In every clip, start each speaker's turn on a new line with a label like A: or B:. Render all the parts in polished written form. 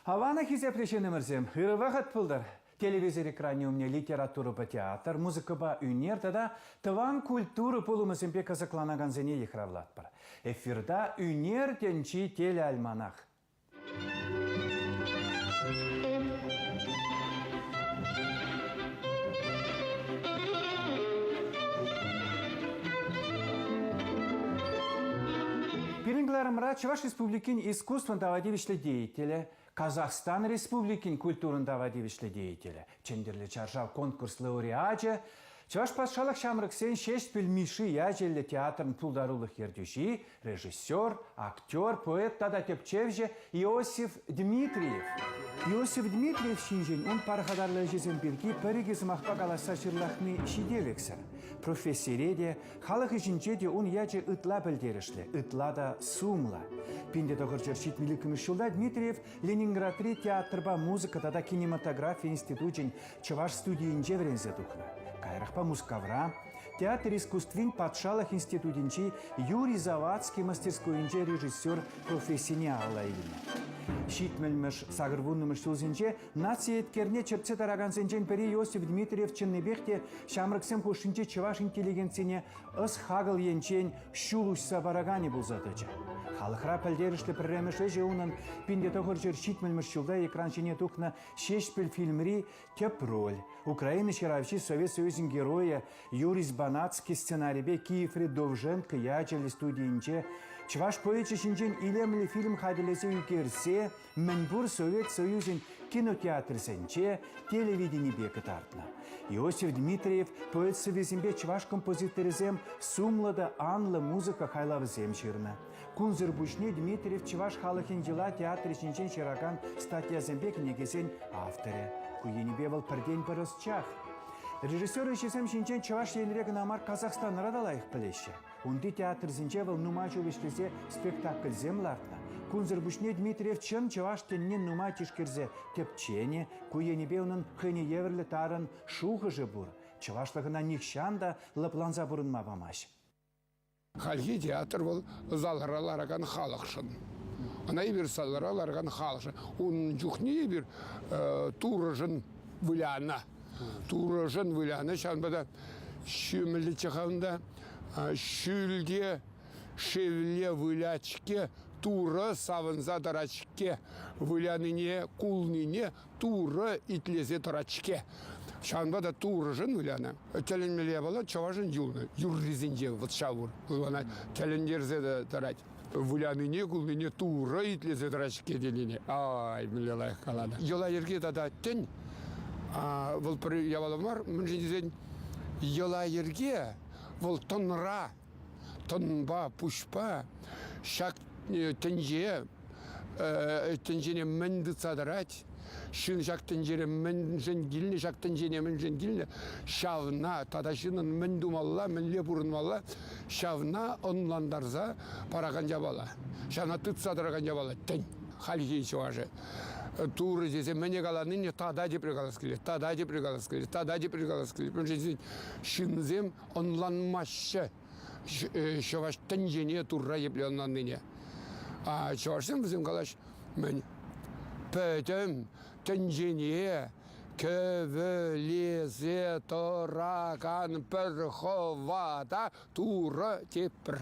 A: Авана хисеплӗ ҫыннӑмӑрсем, ырӑ вӑхӑт пултӑр! Телевизор экранӗ умне литературӑпа театр, музыкӑпа ӳнер тата тӑван культура пулӑмӗсемпе кӑсӑкланакансене йыхравлатпӑр. Эфирта Ӳнер тӗнчи телеальманах. Пирӗн кӑларӑмра Чӑваш Республикин искусствӑн тава тивӗҫлӗ деятелӗ, Казахстан Республикин культурӑн тава тивӗҫлӗ деятелӗ, Чӗнтӗрлӗ чаршав конкурс лауреачӗ, Чӑваш патшалӑх ҫамрӑксен Ҫеҫпӗл Мишши ячӗллӗ театрӑн пултарулӑх ертӳҫи, режиссер, актер, поэт тата тӗпчевҫӗ Иосиф Дмитриев. Иосиф Дмитриев ҫинчен ун пархатарлӑ ӗҫӗсем пирки пӗр-икӗ сӑмахпа калаҫса ҫырлахни ҫителӗксӗр. Профессире те, халӑх ӗҫӗнче те ун ячӗ ытла пӗлтерӗшлӗ, ытла та сумлӑ. 1972 ҫулта Дмитриев Ленинградри театрпа музыка тата кинематографи институчӗн чӑваш студийӗнче вӗренсе тухнӑ. Каярахпа Мускавра Театр искусствин патшалӑх институтӗнчи Юрий Завадский мастерскойӗнче режиссер профессине алла илнӗ. Ҫитмӗлмӗш, сакӑрвуннӑмӗш ҫулсенче наци еткерне чӗртсе тӑракансенчен пӗри Иосиф Дмитриев чӑннипех те ҫамрӑксем хушшинче чӑваш интеллигенцине ӑс-хакӑл енчен ҫул уҫса параканӗ пулса тӑчӗ. Халӑхра пӗлтерӗшлӗ пӗрремӗш ӗҫӗ унӑн 1970 ҫулта экран ҫине тухнӑ Ҫеҫпӗл фильмри Тӗп роль Украина ҫыравҫи Совет Союзӗн геройӗ Юрий Банацкий сценарипе Киеври Довженко ячӗллӗ студийӗнче чӑваш поэчӗ ҫинчен илемлӗ фильм хатӗрлесе ӳкерсе мӗнпур Совет Союзӗн кинотеатрсенче телевиденипе кӑтартнӑ. Иосиф Дмитриев поэт сӑввисемпе чӑваш композиторӗсем сумлӑ та анлӑ музыка хайлавӗсем ҫырнӑ. Кунсӑр пуҫне Дмитриев чӑваш халӑхӗн йӑла театрӗ ҫинчен ҫыракан статьясемпе кӗнекесен авторӗ. Ку енӗпе вӑл пӗртен-пӗр ӑсчах. Режиссер ӗҫӗсем ҫинчен Чӑваш Енре кӑна мар Казахстанра та лайӑх пӗлеҫҫӗ. Унти театрсенче вӑл нумай ҫул ӗҫлесе спектакльсем лартнӑ. Кунсӑр пуҫне Дмитриев чӑн чӑваш тӗнне нумай тишкерсе тӗпченӗ, ку енӗпе унӑн хӑйне евӗрлӗ тарӑн шухӑшӗ пур. Чӑвашлӑх ӑна нихҫан та лӑпланса пурӑнма памасть.
B: Хальхи театр вӑл залра ларакан халӑхшӑн. Ӑна эпир залра ларакан халӑхшӑн. Ун чухне эпир Турӑшӑн вылянӑ. Турӑшӑн вылянӑ. Ҫавӑнпа та ҫӳмӗллӗччӗ-ха унта. Ҫӳлте шевле вылять-ҫке, Турӑ савӑнса тӑрать-ҫке. Вылянине, кулнине Турӑ итлесе тӑрать-ҫке. Ҫавӑнпа та Турӑшӑн вылянӑ. Тӗлӗнмелле япала чӑвашӑн юлнӑ. Юррисенче вӑт ҫав пур. Вӑл тӗлӗнтерсе тӑрать. Вылянине, кулнине Турӑ итлесе тӑрать-ҫке тенине. Ай, мӗнле лайӑх каланӑ. Йӑла-йӗрке тата тӗн вӑл пӗр япала мар. Мӗншӗн тесен йӑла-йӗрке вӑл тӑнра тӑнпа, пуҫпа ҫак тӗнче тӗнчене мӗн тытса тӑрать, ҫын ҫак тӗнчере мӗншӗн килнӗ, ҫак тӗнчене мӗншӗн килнӗ, ҫавна тата ҫыннӑн мӗн тумалла, мӗнле пурӑнмалла, ҫавна ӑнлантарса паракан япала, ҫавна тытса тӑракан япала тӗн. Хальхи чӑвашӗ Турӑ тесе мӗне каланине тата тепре калас килет, тата тепре калас килет, тата тепре калас килет. Мӗншӗн тесен ҫынсем ӑнланмаҫҫӗ чӑваш тӗнчене Турра епле ӑнланнине. А чӑвашсем вӗсем калаҫ, мӗн пӗтӗм тӗнчене кӗвӗлесе тӑракан пӗр хӑвата Турӑ тетпӗр.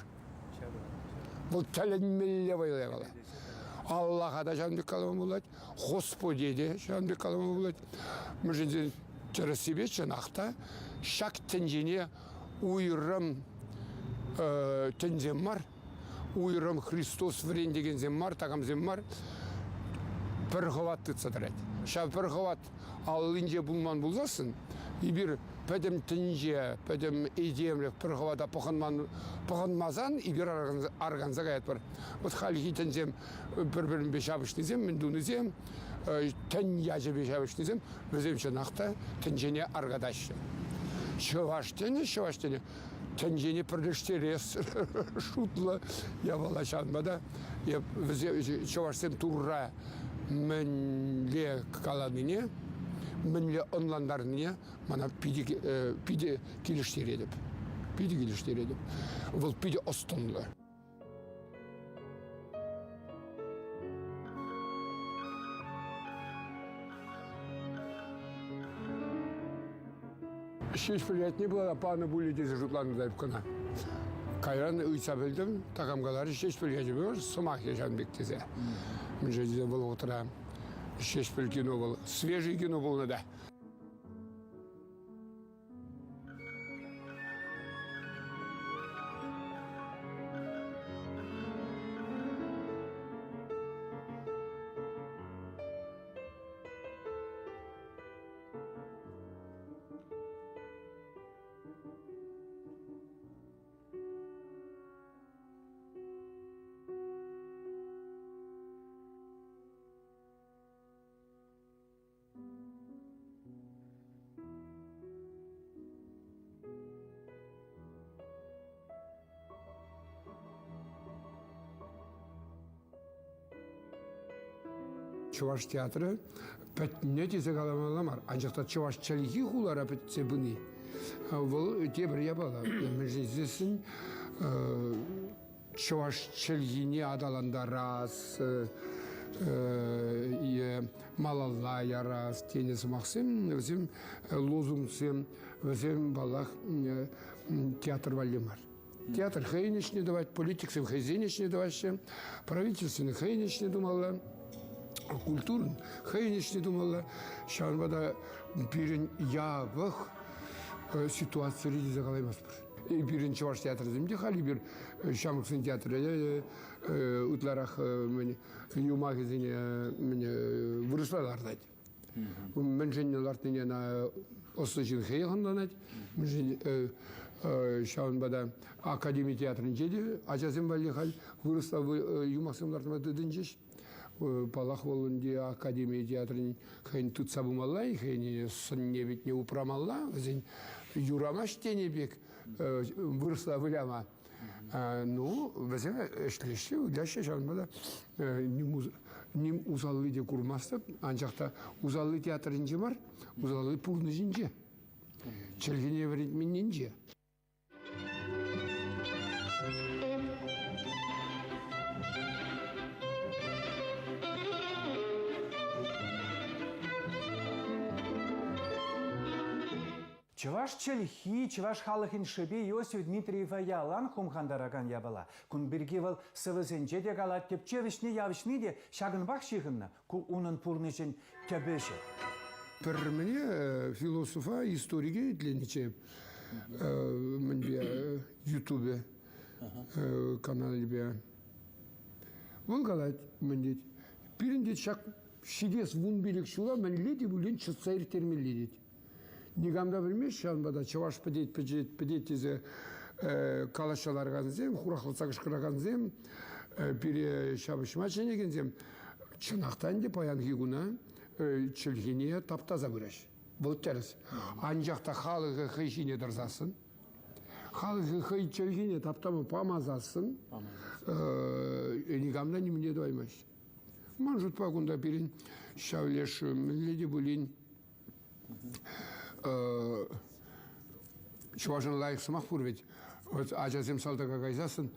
B: Вӑл тӗлӗнмелле вӑйлӑ япала. Аллаха та ҫавӑн пек калама пулать, Господе те ҫавӑн пек калама пулать. Мӗншӗн тесен тӗрӗссипе чӑнах та ҫак тӗнчене уйрӑм тӗнсем мар, уйрӑм Христос вӗрентекенсем мар, такамсем мар, пӗр хӑват тытса тӑрать. Ҫав пӗр хӑват аллинче пулман пулсассӑн эпир пӗтӗм тӗнче, пӗтӗм этемлӗх пӗр хӑвата пӑхӑнман, пӑхӑнмасан эпир арканса каятпӑр. Вот хальхи тӗнсем пӗр-пӗринпе ҫапӑҫнисем, мӗн тунисем, тӗн ячӗпе ҫапӑҫнисем, вӗсем чӑнах та тӗнчене аркатаҫҫӗ. Чӑваш тӗнӗ, чӑваш тӗнӗ тӗнчене пӗрлештерес шутлӑ япала. Ҫавӑнпа та вӗсем чӑвашсем Турра мӗнле каланине, мӗнле ӑнлантарнине мана питӗ, питӗ килӗштеретӗп. Питӗ килӗштеретӗп. Вӑл питӗ ӑс-тӑнлӑ. Ҫеҫпӗл ятне панӑ пулӗ тесе шутланӑ та эп кӑна. Кайран ыйтса пӗлтӗм, такам каларӗ Ҫеҫпӗл ячӗпе сӑмахӗ ҫавӑн пек тесе. Мӗншӗн тесен вӑл вӑхӑтра Ҫеҫпӗл кино вӑл свежий кино пулнӑ та. Чӑваш театрӗ пӗтнӗ тесе каламалла мар, анчах та чӑваш чӗлхи хулара пӗтсе пыни вӑл тепӗр япала. Мӗншӗн тесессӗн чӑваш чӗлхине аталантарас е малалла ярас тенӗ сӑмахсем, вӗсем лозунгсем, вӗсем, паллах, театр валли мар. Театр хӑйӗн ӗҫне тӑвать, политиксем хӑйсен ӗҫне тӑваҫҫӗ, правительствӑн хӑйӗн ӗҫне тумалла, культурӑн хӑйӗн ӗҫне тумалла. Ҫавӑнпа та пирӗн япӑх ситуацире тесе калаймастпӑр. Пирӗн чӑваш театрӗсем те халь эпир ҫамрӑксен театрӗ ытларах мӗн юмахӗсене мӗн вырӑсла лартать. Мӗншӗн лартнине ӑна ӑслӑ ҫын хӑй ӑнланать. Мӗншӗн ҫавӑнпа та академи театрӗнче те ачасем валли халь вырӑсла юмахсем лартма тытӑнчӗҫ. Паллах, вӑл ӗнтӗ академи театрӗн хӑйӗн тытса пымалла, хӑйӗн сӑнне-питне упрамалла, вӗсен юрамасть тенӗ пек вырӑсла выляма. Ну, вӗсем ӗҫлеҫҫӗ, выляҫҫӗ, ҫавӑнпа та ним усалли те курмастӑп, анчах та усалли театрӗнче мар, усалли пурнӑҫӗнче, чӗлхене вӗрентменнинче.
A: Чӑваш чӗлхи, чӑваш халӑхӗн шӑпи Иосиф Дмитриева ялан хумхантаракан япала. Кун пирки вӑл сӑвӑсенче те калать, тӗпчев ӗҫне явӑҫни те ҫакӑнпах ҫыхӑннӑ. Ку унӑн пурнӑҫӗн тӗп ӗҫӗ.
B: Пӗр мӗне философа, историке итленӗччӗ мӗнпе Ютубе каналӗпе. Вӑл калать, мӗн тет, пирӗн тет ҫак ҫитес 15 ҫула мӗнле те пулин чӑтса ирттермелле тет. Никам та пӗлмест, ҫавӑнпа та чӑваш пӗтет, пӗтет, пӗтет тесе калаҫса ларакансем, хурахлатса кӑшкӑракансем, пире ҫапӑҫма чӗнекенсем чӑнах та ӗнтӗ паянхи куна чӗлхене таптаса пыраҫ. Вӑл тӗрӗс. Анчах та халӑхӗ хӑй ҫине тӑрсассӑн, халӑхӗ хӑй чӗлхине таптама памасассӑн, никам та нимӗн те тӑваймасть. Ман шутпа кунта пирӗн ҫав леш мӗнле те пулин Чӑвашӑн лайӑх сӑмах пур вӗт. Вот ачасем салтака кайсассӑн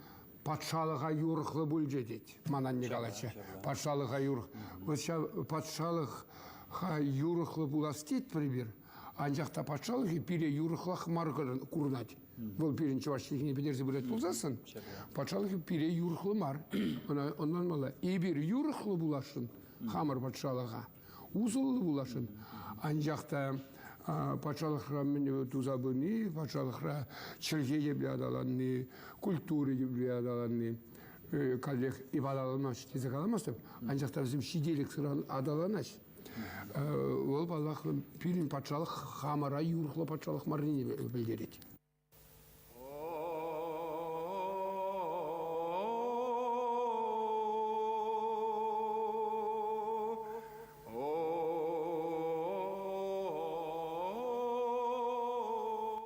B: патшалӑха юрӑхлӑ пулчӗ тет. Ман анне калатчӗ. Патшалӑха юрӑх. Вот ҫав патшалӑха юрӑхлӑ пулас тетпӗр эпир. Анчах та патшалӑхӗ пире юрӑхлах мар курӑнать. Вӑл пирӗн чӑваш чӗлхине пӗтерсе пырать пулсассӑн, патшалӑхӗ пире юрӑхлӑ мар. Ӑна ӑнланмалла. Эпир юрӑхлӑ пуласшӑн хамӑр патшалӑха. усӑллӑ пуласшӑн. Анчах та патшалӑхра мӗн туса пыни, патшалӑхра чӗлхе епле аталанни, культура епле аталанни каллех эп аталанмасть тесе каламастӑп, анчах та вӗсем ҫителӗксӗр аталанаҫ. Вӑл, паллах, пирӗн патшалӑх хамӑра юрӑхлӑ патшалӑх маррине пӗлтерет.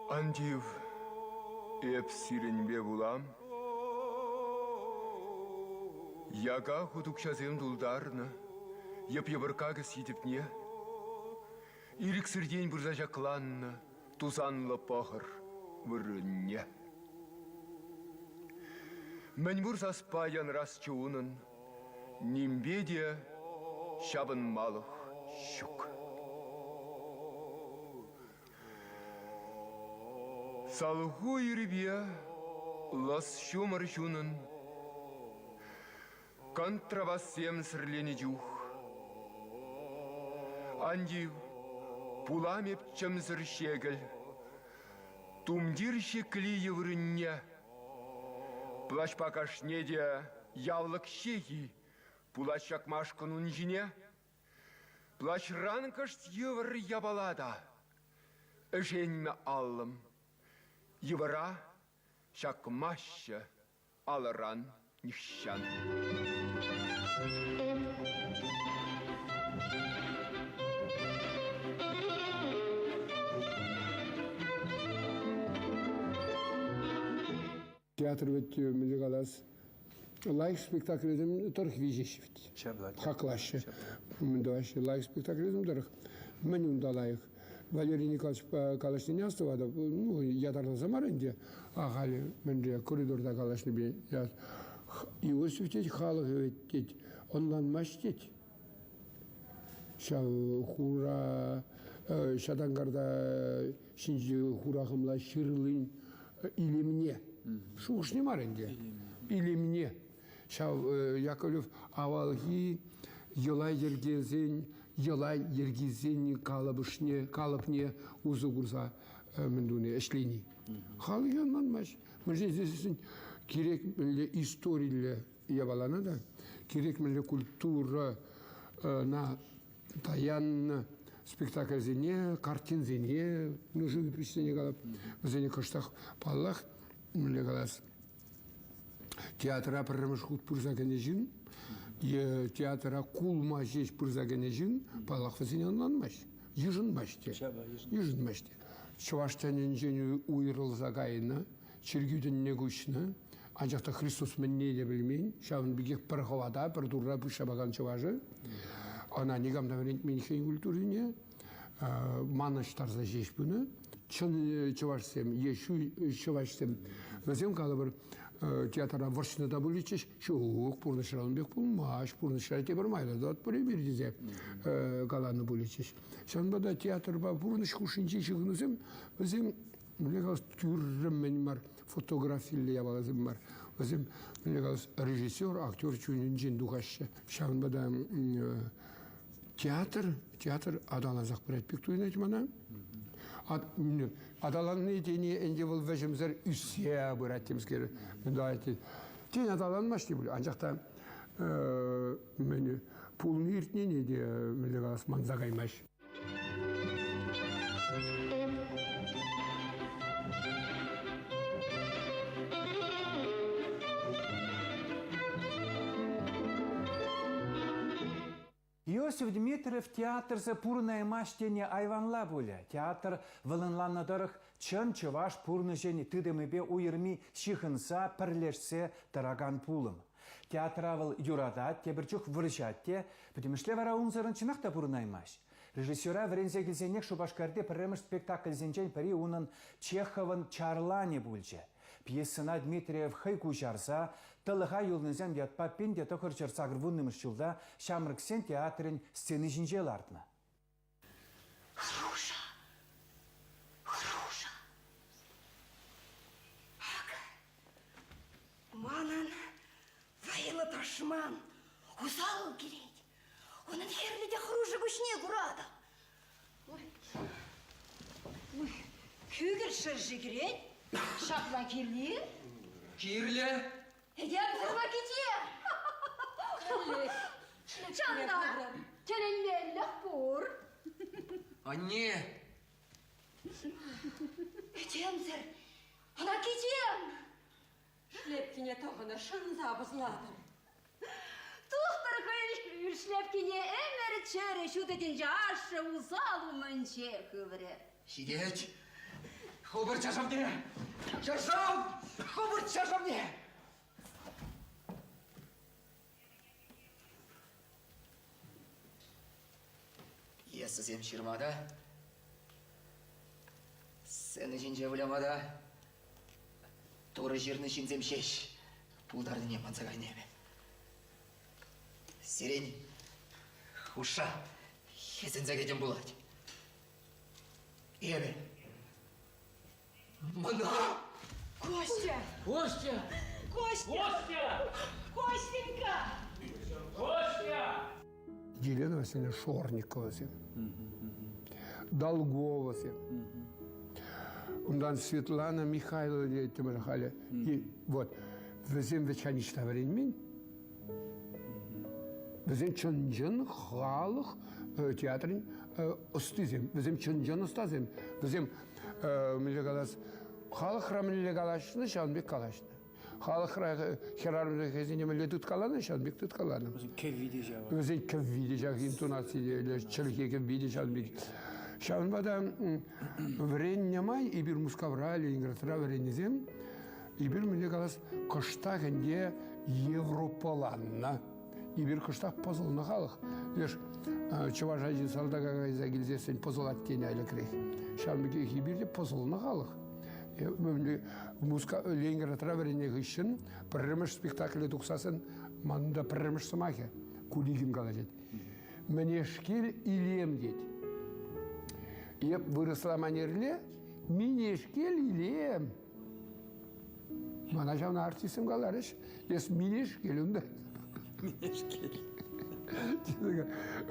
C: Ан тив, эп сирӗнпе пулам. Яка хут укҫасем тултарнӑ, йӑп-йӑпӑркка кӗсйи тӗпне. Ирӗксӗртен пырса ҫакланнӑ тусанлӑ пӑхӑр вырӑнне. Мӗнпур саспа янрасчӗ унӑн, нимпе те ҫапӑнмалӑх ҫук. Салху ирпе лӑс ҫумӑр ҫунӑн Контрабассем сӗрленӗ чух. Ан тив, пулам эп чӗмсӗр ҫекӗл, Тумтир ҫеклийӗ вырӑнне. Плащпа кашне те явлӑк ҫех-и пулать ҫакмашкӑн ун ҫине? Плащран кӑшт йывӑр япала та ӗшенмӗ аллӑм. Йывӑра ҫакмаҫҫӗ алӑран нихҫан.
B: Театр вӗт, мӗнле калас, лайӑх спектакльсем тӑрӑх виҫеҫҫӗ вӗт. Хаклаҫҫӗ. Мӗн тӑваҫҫӗ? Лайӑх спектакльсем тӑрӑх. Мӗн унта лайӑх? Валерий Николаевичпа калаҫнине астӑватӑп. Ну, ятарласа мар ӗнтӗ. Ахаль мӗнле коридорта калаҫнипе. Иосиф тет, халӑхӗ вӗт тет, ӑнланмасть тет. Ҫав хура ҫатанкарта ҫинчи хура хӑмла ҫырлин илемне, шухӑшне мар ӗнтӗ, илемне. Ҫав Яковлев авалхи йӑла-йӗркесен йӑла-йӗркисен калӑпӑшне, калӑпне усӑ курса мӗн туни, ӗҫлени. Халӑхӗ ӑнланмасть. Мӗншӗн тесессӗн кирек мӗнле историллӗ япалана та, кирек мӗнле культурӑна таяннӑ спектакльсене, картинсене, ну, живописьсене калап, вӗсене кӑштах, паллах, мӗнле калас, театра пӗрремӗш хут пырса кӗнӗ ҫын е театра кулма ҫеҫ пырса кӗнӗ ҫын, паллах, вӗсене ӑнланмасть, йышӑнмасть те. Йышӑнмасть те. Чӑваш тӗнӗнчен уйрӑлса кайнӑ, чиркӳ тӗнне куҫнӑ, анчах та Христос мӗнне те пӗлмен, ҫавӑн пекех пӗр хӑвата, пӗр турра пуҫҫапакан чӑвашӗ. Ӑна никам та вӗрентмен хӑйӗн культурине, манӑҫтарса ҫеҫ пынӑ. Чӑн чӑвашсем е чӑвашсем, вӗсем, калӑпӑр, театра вӑрҫнӑ та пулӗччӗҫ. Ҫук, пурнӑҫра ун пек пулмасть, пурнӑҫра тепӗр майлӑ тӑватпӑр эпир тесе каланӑ пулӗччӗҫ. Ҫавӑнпа та театрпа пурнӑҫ хушшинчи ҫыхӑнусем вӗсем мӗнле калас, тӳрремӗн мар, фотографиллӗ япаласем мар. Вӗсем, мӗнле калас, режиссер, актер чунӗнчен тухаҫҫӗ. Ҫавӑнпа та театр, театр аталансах пырать пек туйӑнать мана. Аталанни тени ӗнтӗ вӑл вӗҫӗмсӗр ӳссе пырать темскер. Тен, аталанмасть те пуль, анчах та мӗн пулни иртнине те мӗнле калас, манса каймасть.
A: Иосиф Дмитриев театрсӑр пурӑнаймасть тени айванла пулӗ. Театр вӑлӑнланнӑ тӑрӑх чӑн чӑваш пурнӑҫӗн тытӑмӗпе уйӑрми ҫыхӑнса, пӗрлешсе тӑракан пулӑм. Театра вӑл юратать, тепӗр чух вӑрҫать те, пӗтӗмӗшле вара унсӑрӑн чӑнах та пурӑнаймасть. Режиссера вӗренсе килсенех Шупашкарти пӗрремӗш спектакльсенчен пӗри унӑн Чеховӑн «Чарланӗ» пулчӗ. Пьесӑна Дмитриев хӑй куҫарса «Тӑлӑха юлнисем» ятпа 1980 ҫулта Ҫамрӑксен театрӗн сцени ҫинче лартнӑ.
D: Хӑрушӑ! Хӑрушӑ! Акӑ, манӑн вӑйлӑ тӑшман усал килет. Унӑн хӗрлӗ те хӑрушӑ куҫне куратӑп. Ой, ой, кӳкӗр шӑрши кӗрет. Ҫапла кирли?
E: Кирлӗ.
D: Этем сыхлакиче! Чӑн та, тӗлӗнмеллӗх пур.
E: Анне!
D: Этемсӗр, ӑна кичем!
F: Шлепкине тӑхӑнӑр, шӑнса пӑсӑлатӑр.
D: Тухтӑр хӑйӗн шлепкине ӗмӗр чӗрӗ ҫутӑ тӗнче ашшӗ усал умӗнче хыврӗ.
E: Ҫитет. Хупӑр чаршавне! Чаршав! Хупӑр чаршавне! Пьесӑсем ҫырма та, сцена ҫинче выляма та Турӑ ҫырнӑ ҫынсем ҫеҫ пултарнине манса кайнӑ эпӗ. Сирен хушша хӗсӗнсе кӗтӗм пулать. Эпӗ. Мана?
F: Костя!
G: Костя!
F: Костя!
G: Костя!
F: Костенька!
G: Костя!
B: Елена Васильевна Шорниковасем, Долговасем. Унтан Светлана Михайлова теттӗмӗр халӗ. Вот. Вӗсем вӗт ниҫта вӗренмен. Вӗсем чӑн-чӑн халӑх театрӗн ӑстисем. Вӗсем чӑн-чӑн ӑстасем. Вӗсем, мӗнле калас, халӑхра мӗнле калаҫнӑ, ҫавӑн пек калаҫнӑ. Халӑхра хӗрарӑмсен хӑйсене мӗнле тыткаланӑ, ҫавӑн пек тыткаланӑ.
A: Вӗсен кӗвви те ҫавӑ.
B: Вӗсен кӗвви те ҫав, интонаци те, чӗлхе кӗвви те ҫавӑн пек. Ҫавӑнпа та вӗреннӗ май эпир Мускавра, Ленинградра вӗреннисем, эпир мӗнле калас, кӑштах ӗнтӗ европаланнӑ. Эпир кӑштах пӑсӑлнӑ халӑх. Леш чӑваш ачи салтака кайса килсессӗн пӑсӑлать тенӗ ӗлӗкрех. Ҫавӑн пекех эпир те пӑсӑлнӑ халӑх. Муска Ленинградра вӗреннӗ хыҫҫӑн пӗрремӗш спектакле тухсассӑн манӑн та пӗрремӗш сӑмахӗ Кулигин калаҫать. Мӗнешкел илем тет. Эп вырӑсла манерле минешкел илем. Мана ҫавна артистсем каларӗҫ. Эс минешкел унта.
A: Минешкел.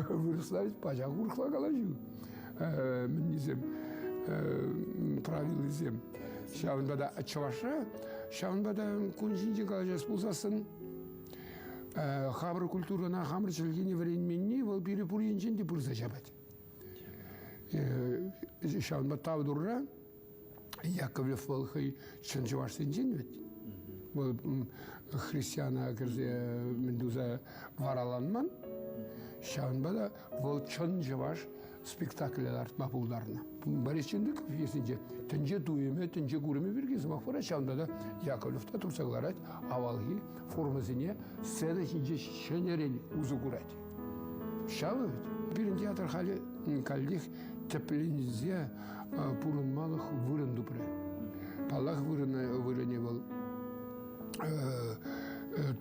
B: Вырӑсла ведь пачах урӑхла калаҫу. Мӗннисем, правилисем. Ҫавӑнпа та чӑвашра, ҫавӑнпа та кун ҫинчен калаҫас пулсассӑн хамӑр культурӑна, хамӑр чӗлхене вӗренменни вӑл пире пур енчен те пырса ҫапать. Ҫавӑнпа тав Турра, Яковлев вӑл хӑй чӑн чӑвашсенчен вӗт. Вӑл христиана кӗрсе мӗн туса вараланман. Ҫавӑнпа та вӑл чӑн чӑваш спектакле лартма пултарнӑ. Борис Чиндыков пьесинче тӗнче туйӑмӗ, тӗнче курӑмӗ пирки сӑмах пырать. Ҫавӑнпа та Яковлев та туртса кӑларать авалхи формӑсене сцена ҫинче ҫӗнӗрен усӑ курать. Ҫавӑ вӗт. Пирӗн театр халӗ каллех тӗпленсе пурӑнмалӑх вырӑн тупрӗ. Паллах, вырӑнӗ вӑл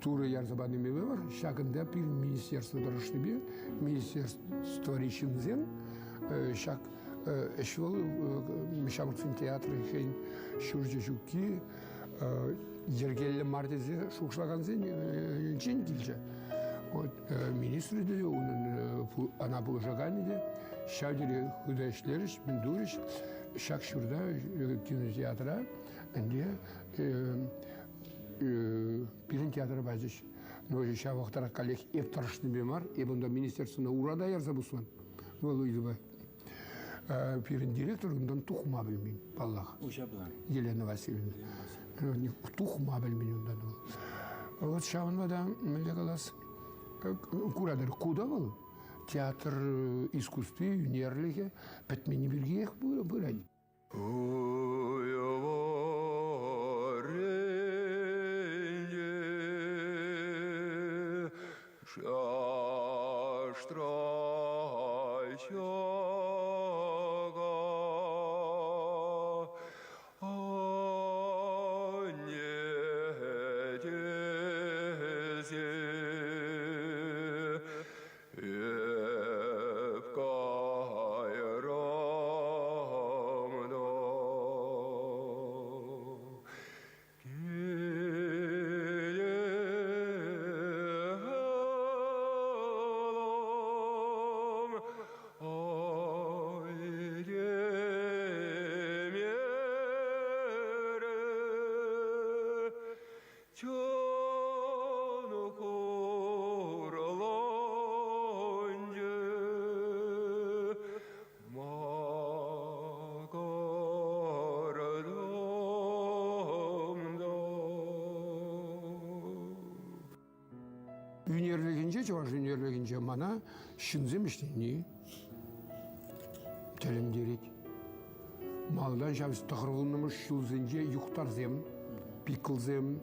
B: Турӑ ярса панипе мар, ҫакӑнта пирӗн министерство тӑрӑшнипе министерствӑри ҫынсем ҫак ӗҫ вӑл ҫамрӑксен театрӗ хӑйӗн ҫурчӗ ҫукки йӗркеллӗ мар тесе шухӑшлакансенчен килчӗ. Вот министрӗ те, унӑн ӑна пулӑшаканӗ те ҫав тери хытӑ ӗҫлерӗҫ, мӗн турӗҫ. Ҫак ҫурта кинотеатра ӗнтӗ пирӗн театра пачӗҫ. Но ҫав вӑхӑтрах каллех эп тӑрӑшнипе мар, эп унта министерствӑна ура та ярса пусман вӑл ыйтӑва. Пирӗн директор унтан тухма пӗлмен, паллах.
A: Ҫапла.
B: Елена Васильевна. Тухма пӗлмен унтан вӑл. Вот ҫавӑнпа та, мӗнле калас, куратӑр, ку та вӑл театр искусстви, ӳнерлӗхӗ пӗтменни пиркиех пырать. Ӳнерлӗхӗнче, чӑваш ӳнерлӗхӗнче мана ҫынсем ӗҫлени тӗлӗнтерет. Малтан ҫав тӑхӑрвуннӑмӗш ҫулсенче юхтарсем, пиклсем,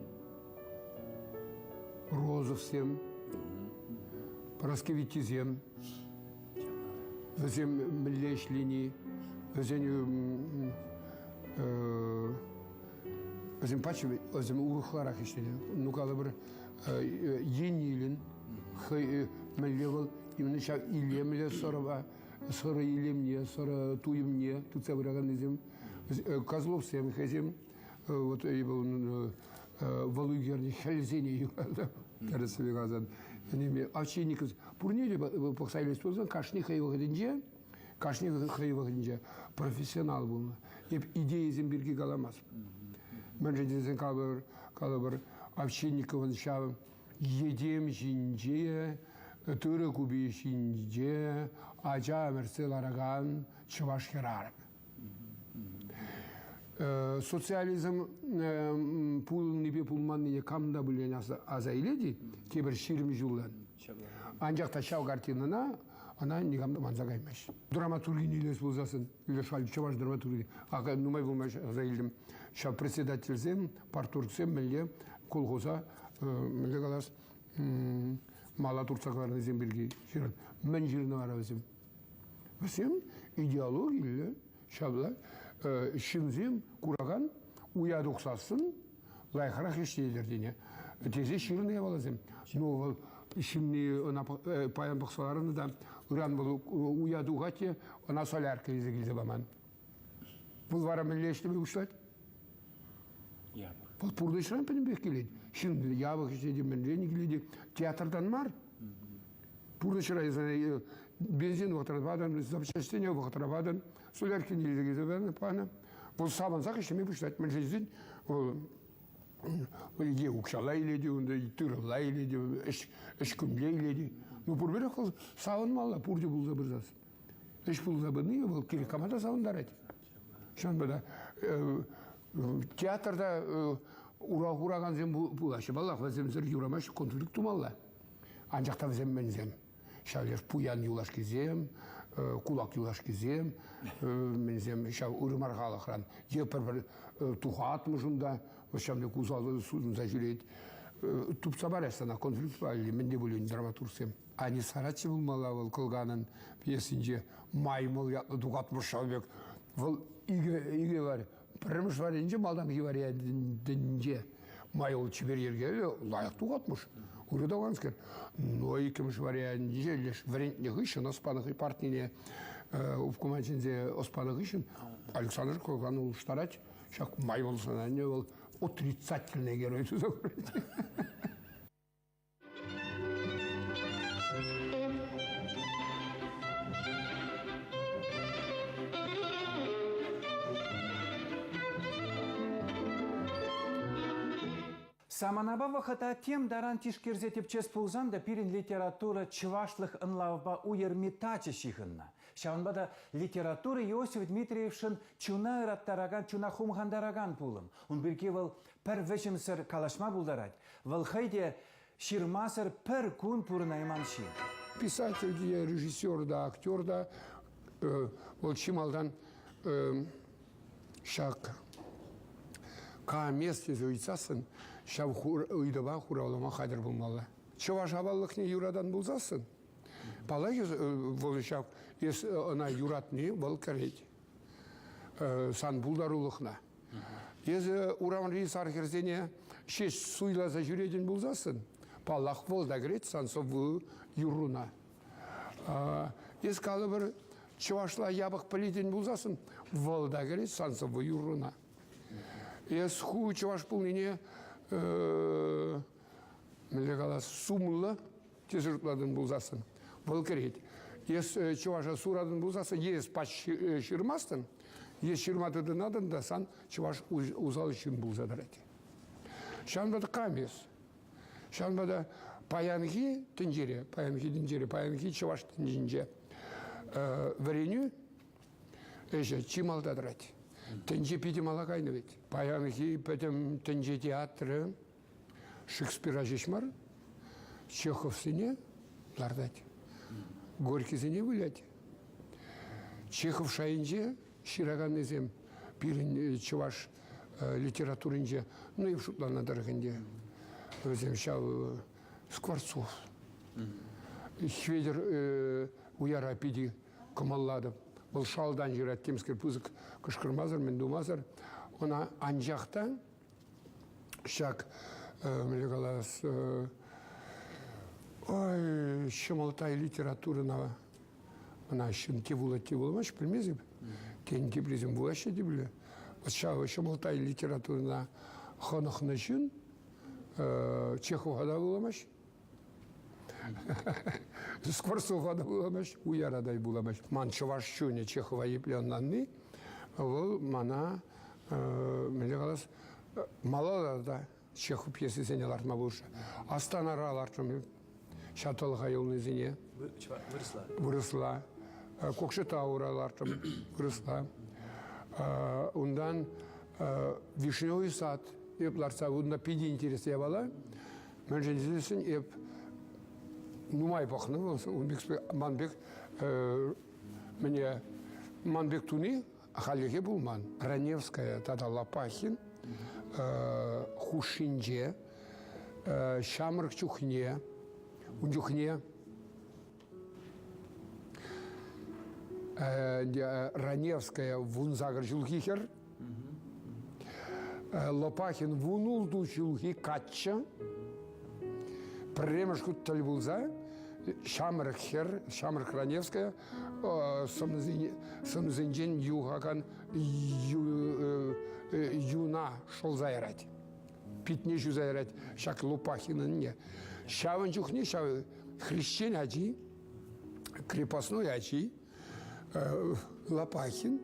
B: Розовсем, Параскевиттисем, вӗсем мӗнле ӗҫлени, вӗсен вӗсем пач вӗсем урӑхларах ӗҫленӗ. Ну, калӑпӑр, Енилин хӑй мӗнле вӑл именно ҫав илемлӗ сӑрӑва, сӑрӑ илемне, сӑрӑ туйӑмне тытса пыраканнисем. Козловсем хӑйсем вот вӑл ӳкернӗ хӗлсене юратнӑ. Тӗрӗссипе каласан, Овчинников пурне те пӑхса илес пулсан кашни хӑй вӑхӑтӗнче кашни хӑй вӑхӑтӗнче профессионал пулнӑ. Эп идейӑсем пирки каламастӑп. Мӗншӗн тесен калӑпӑр, калӑпӑр Овчинниковӑн ҫав йӗтем ҫинче, тырӑ купи ҫинче ача ӗмӗртсе ларакан чӑваш хӗрарӑмӗ. Социализм пулнипе пулманнине кам та пулин аса илет-и тепӗр 20 ҫултан. Анчах та ҫав картинӑна ӑна никам та манса каймасть. Драматургине илес пулсассӑн, чӑваш драматурги, акӑ нумай пулмасть аса илтӗм, ҫав председательсем, парторгсем мӗнле колхоза, мӗнле калас, мала туртса кӑларнисем пирки ҫырнӑ. Мӗн ҫырнӑ вара вӗсем? Вӗсем идеологиллӗ ҫапла ҫынсем куракан уя тухсассӑн лайӑхрах ӗҫлетӗр тенӗ. Тесе ҫырнӑ япаласем. Ну, вӑл ҫынни ӑна паян пӑхса ларнӑ та ыран вӑл уя тухать те ӑна солярка илсе килсе паман. Вӑл вара мӗнле ӗҫлеме пуҫлать? Вӑл пурнӑҫран пӗтӗмпех килет. Ҫын япӑх ӗҫлет, мӗнрен килет. Театртан мар. Пурнӑҫра эсӗ бензин вӑхӑтра патӑн, запчастьсене вӑхӑтра патӑн, соляркине илсе килсе панӑ. Вӑл савӑнсах ӗҫлеме пуҫлать. Мӗншӗн тесен вӑл е укҫалла илет, унта тырӑлла илет, ӗҫ, ӗҫ кунне илет. Ну, пурпӗрех вӑл савӑнмалла, пурте пулса пырсассӑн. Ӗҫ пулса пыни вӑл кирек кама та савӑнтарать. Ҫавӑнпа та театрта ура хуракансем пулаҫҫӗ. Паллах, вӗсемсӗр юрамасть, конфликт тумалла. Анчах та вӗсем мӗнсем? Ҫав леш пуян юлашкисем, кулак юлашкисем, мӗнсем ҫав ырӑ мар халӑхран е пӗр-пӗр тухатмӑш унта, ҫав пек усал сутӑнса ҫӳрет. Тупса парать сана конфликт валли мӗн те пулин драматургсем. Ани Сарачи пулмалла вӑл Кӑлканӑн пьесинче Маймӑл ятлӑ тухатмӑш ҫав пек. Вӑл икӗ, икӗ вар. Пӗрремӗш варринче, малтанхи вариантӗнче Майӑл чипер йӗркеллӗ, лайӑх тухатмӑш. Ырӑ тӑванскер. Но иккӗмӗш вариантӗнче леш вӗрентнӗ хыҫҫӑн ӑс панӑ партине обкома чӗнсе ӑс панӑ хыҫҫӑн Александр Кӑлкан улӑштарать. Ҫак Майӑл сӑнанне вӑл отрицательный герой туса хурать.
A: Саманапа вӑхӑта тем таран тишкерсе тӗпчес пулсан та пирӗн литература чӑвашлӑх ӑнлавпа уйӑрми тачӑ ҫыхӑннӑ. Ҫавӑнпа та литература Иосиф Дмитриевшӑн чуна ыраттаракан, чуна хумхантаракан пулӑм. Ун пирки вӑл пӗр вӗҫӗмсӗр калаҫма пултарать. Вӑл хӑй те ҫырмасӑр пӗр кун пурӑнайман ҫын.
B: Писатель те, режиссер та, актер та вӑл чи малтан ҫак камес тесе ыйтсассӑн ҫав ыйтӑва хуравлама хатӗр пулмалла. Чӑваш аваллӑхне юратан пулсассӑн, паллах, вӑл ҫав эс ӑна юратни вӑл кӗрет сан пултарулӑхна. Эсӗ урамри сар хӗрсене ҫеҫ суйласа ҫӳретӗн пулсассӑн, паллах, вӑл та кӗрет сан сӑвву юрруна. Эс калӑпӑр, чӑвашла япӑх пӗлетӗн пулсассӑн, вӑл та кӗрет сан сӑвву юрруна. Эс ху чӑваш пулнине мӗнле калас, сумлӑ тесе шутлатӑн пулсассӑн, вӑл кӗрет. Эс чӑваша суратӑн пулсассӑн, е эс пач ҫырмастӑн, е ҫырма тытӑнатӑн та сан чӑваш усал ҫын пулса тӑрать. Ҫавӑнпа та кам эс? Ҫавӑнпа та паянхи тӗнчере, паянхи тӗнчере, паянхи чӑваш тӗнчинче вӗренӳ ӗҫӗ чи малта тӑрать. Тӗнче питӗ мала кайнӑ вӗт. Паянхи пӗтӗм тӗнче театрӗ Шекспира ҫеҫ мар, Чеховсене лартать, Горькисене вылять. Чехов шайӗнче ҫыраканнисем пирӗн чӑваш литературинче, ну, и шутланӑ тӑрӑх ӗнтӗ, вӗсем ҫав Скворцов. Хветӗр Уяра питӗ кӑмӑллатӑп. Вӑл шалтан ҫырать темскер пысӑк кӑшкӑрмасӑр, мӗн тумасӑр. Ӑна анчах та ҫак, мӗнле калас, ой, ҫӑмӑлттай литературӑна ӑна ҫын те вулать, те вуламасть, пӗлместӗп. Тен, теприсем вулаҫҫӗ те пулӗ. Ҫав ҫӑмӑлттай литературӑна хӑнӑхнӑ ҫын Чехова та вуламасть, Скворцова та вуламасть, Уяра та вуламасть. Ман чӑваш чунӗ Чехова епле ӑнланни, вӑл мана, мӗнле калас, малалла та Чехов пьесисене лартма пулӑшрӗ. Астанара лартрӑм ҫав тӑлӑха юлнисене.
H: Вырӑсла.
B: Вырӑсла. Кокшетаура лартрӑм вырӑсла. Унтан Вишневый сад эп лартса унта питӗ интереслӗ япала. Мӗншӗн тесессӗн эп нумай пӑхнӑ вӑл ун пек ман пек мӗне ман пек туни хальлӗхе пулман. Раневская тата Лопахин хушшинче ҫамрӑк чухне ун чухне Раневская 18 ҫулхи хӗр, Лопахин 16 ҫулхи каччӑ пӗрремӗш хут тӗл пулса ҫамрӑк хӗр, ҫамрӑк Раневская сӑмсинчен юхакан юна шӑлса ярать. Питне ҫуса ярать ҫак Лопахинӑнне. Ҫавӑн чухне ҫав хресчен ачи, крепостной ачи, Лопахин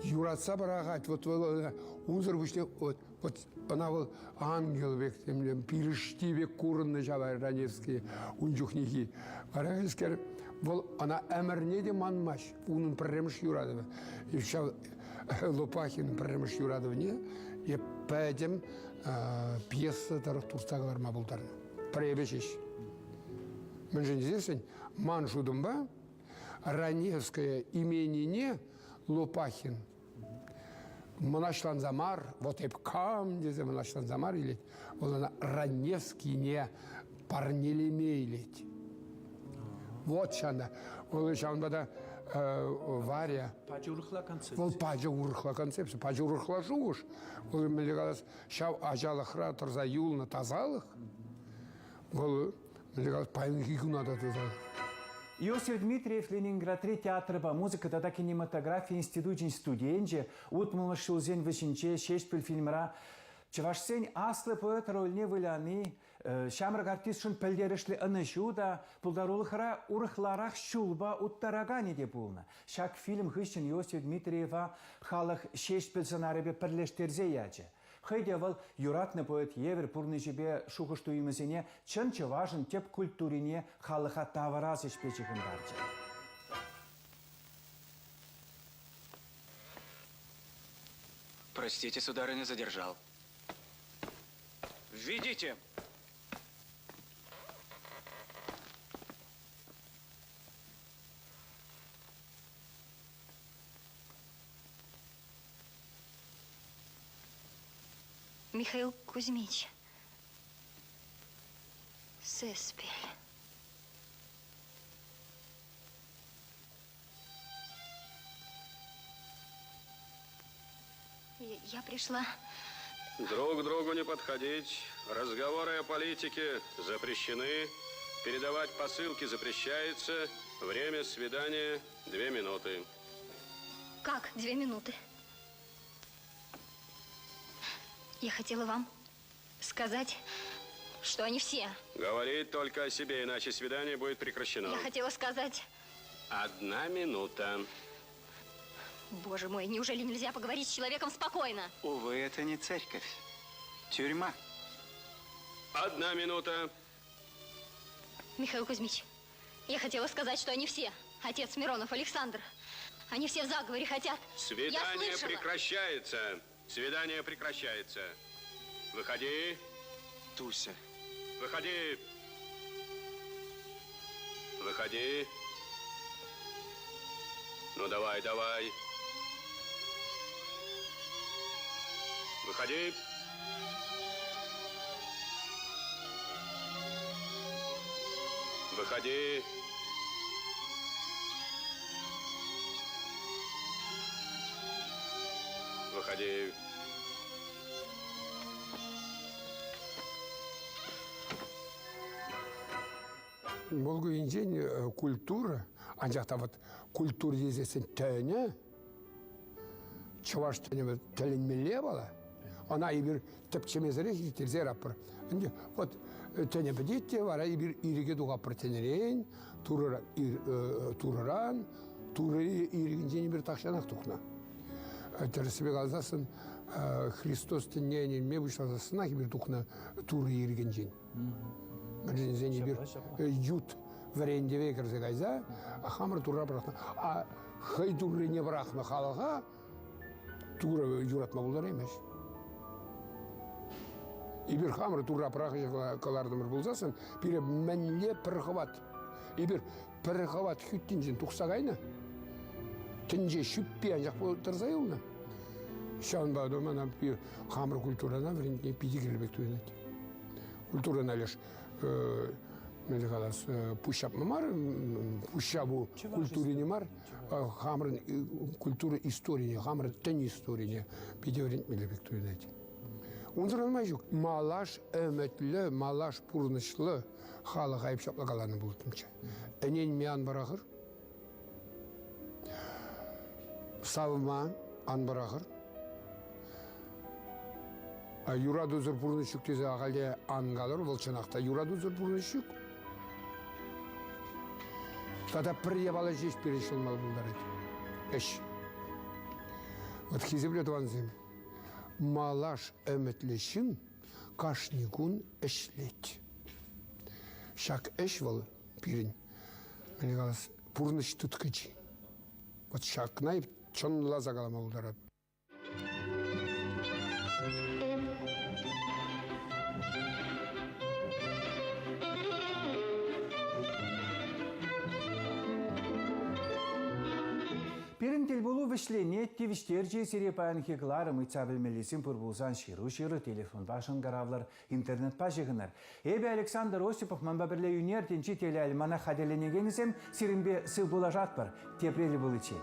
B: юратса пӑрахать. Вот вӑл унсӑр пуҫне вот, вот ӑна вӑл ангел пек темле пирӗшти пек курӑннӑ ҫав Раневский ун чухнехи. Вара хайскер вӑл ӑна ӗмӗрне те манмасть. Унӑн пӗрремӗш юратӑвӗ. Ҫав Лопахин пӗрремӗш юратӑвне е пӗтӗм пьеса тӑрӑх туртса кӑларма пултарнӑ. Пӗр эпӗ ҫеҫ. Мӗншӗн тесессӗн ман шутӑмпа Раневская именине Лопахин мӑнаҫланса мар, вот эп кам тесе мӑнаҫланса мар илет, вӑл ӑна Раневскине парнелеме илет. Вот ҫавна. Вӑл ҫавӑнпа та Варя.
H: Пачӗ урӑхла концепци.
B: Вӑл пачӗ урӑхла концепци, пачӗ урӑхла шухӑш. Вӑл мӗнле калас, ҫав ачалӑхра тӑрса юлнӑ тасалӑх, вӑл мӗнле калас, паянхи куна та тасалӑх.
A: Иосиф Дмитриев Ленинградри театрпа музыка тата кинематографи институчӗн студенчӗ утмӑлмӗш ҫулсен вӗҫӗнче Ҫеҫпӗл фильмра чӑвашсен аслӑ поэт рольне выляни ҫамрӑк артистшӑн пӗлтерӗшлӗ ӑнӑҫу та, пултарулӑхра урӑхларах ҫулпа уттараканӗ те пулнӑ. Ҫак фильм хыҫҫӑн Иосиф Дмитриева халӑх Ҫеҫпӗл сӑнарӗпе пӗрлештерсе ячӗ. Хӑй те вӑл юратнӑ поэт евӗр пурнӑҫӗпе шухӑш-туйӑмӗсене чӑн чӑвашӑн тӗп культурине халӑха тавӑрас ӗҫпе ҫыхӑнтарчӗ.
I: Простите, сударыня, задержал. Введите!
D: Михаил Кузьмич. Сеспель. Я пришла.
J: Друг к другу не подходить. Разговоры о политике запрещены. Передавать посылки запрещается. Время свидания – две минуты.
D: Как две минуты? Я хотела вам сказать, что они все.
J: Говорить только о себе, иначе свидание будет прекращено.
D: Я хотела сказать...
J: Одна минута.
D: Боже мой, неужели нельзя поговорить с человеком спокойно?
I: Увы, это не церковь. Тюрьма.
J: Одна минута.
D: Михаил Кузьмич, я хотела сказать, что они все. Отец Миронов, Александр. Они все в заговоре хотят.
J: Свидание
D: Я слышала.
J: прекращается. Свидание прекращается. Выходи.
I: Туся.
J: Выходи. Выходи. Ну давай, давай. Выходи. Выходи. Выходи.
B: Вӑл енчен культура, анчах та вот культура тесессӗн тӗнӗ. Чӑваш тӗнӗ тӗлӗнмелле япала. Ӑна эпир тӗпчемесӗрех ирттерсе яратпӑр. Ӗнтӗ вот тӗнӗ пӗтет те вара эпир ирӗке тухатпӑр тӗнӗрен, Турӑран, Турӑран, Турӑ ирӗкӗнчен эпир тахҫанах тухнӑ. Тӗрӗссипе каласассӑн Христос тӗнне ӗненме пуҫласассӑнах эпир тухнӑ Турӑ ирӗкӗнчен. Мӗншӗн тесен эпир ют вӗрентӗве кӗрсе кайса хамӑр Турра пӑрахнӑ. А хӑй Туррине пӑрахнӑ халӑха Турӑ юратма пултараймасть. Эпир хамӑр Турра пӑрахӑҫа кӑлартӑмӑр пулсассӑн пире мӗнле пӗр хӑват. Эпир пӗр хӑват хӳттинчен тухса кайнӑ. Тӗнче ҫӳппи анчах тӑрса юлнӑ. Ҫавӑнпа та мана хамӑр культурӑна вӗрентни питӗ кирлӗ пек туйӑнать. Культурӑна леш мӗнле калас, пуҫҫапма мар, пуҫҫапу культурине мар, хамӑрӑн культура историне, хамӑрӑн тӗн историне питӗ вӗрентмелле пек туйӑнать. Унсӑрӑн май ҫук. Малаш ӗмӗтлӗ, малаш пурнӑҫлӑ халӑх айӑп ҫапла каланӑ пулӑттӑмччӗ. Ӗненме ан пӑрахӑр. Савма ан пӑрахӑр. Юратусӑр пурнӑҫ ҫук тесе ахаль ан калӑр, вӑл чӑнах та юратусӑр пурнӑҫ ҫук. Тата пӗр япала ҫеҫ пире ҫӑлма пултарать. Ӗҫ. Вот хисеплӗ тӑвансем, малаш ӗмӗтлӗ ҫын кашни кун ӗҫлет. Ҫак ӗҫ вӑл пирӗн, мӗн калас, пурнӑҫ тыткӑчи. Вот ҫакна чӑнласа калама пултарать.
A: Пирӗн тӗлпулу вӗҫленет, тивӗҫтерчӗ сире паянхи кӑларӑм ыйтса пӗлмеллисем пур пулсан ҫыру ҫыру, телефонпа шӑнкӑравлӑр, интернетпа ҫыхӑнӑр. Эпӗ Александр Осипов манпа пӗрле ӳнер тӗнчи телеальманах хатӗрленекенӗсем сирӗнпе сывпуллашатпӑр. Тепре тӗл пуличчен.